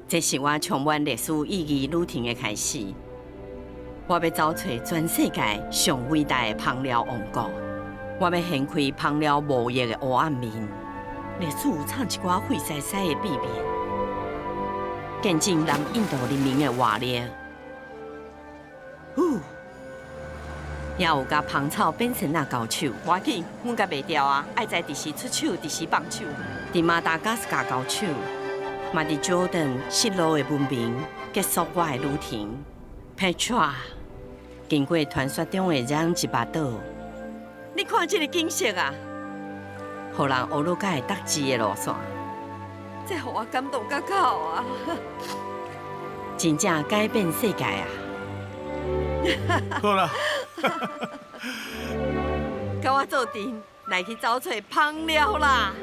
這是我充滿歷史意義旅程的開始。我欲走揣全世界上偉大的芳療王國，我欲掀開芳療貿易的烏暗面。歷史有藏一寡廢西西的秘密，見證南印度人民的活力。呼，也有共芳草變仙仔交手，無要緊，阮共袂牢啊！愛在佇時出手，佇時放手。佇馬達加斯加交手，嘛佇 Jordan 失落的文明結束我的旅程。Petra，經過傳說中的zanzibar 島，你看這个景色啊，予人烏魯甲會得志的路線，這予我感動甲哭啊！真正改變世界啊！好啦，佮我做陣來去走揣芳療啦！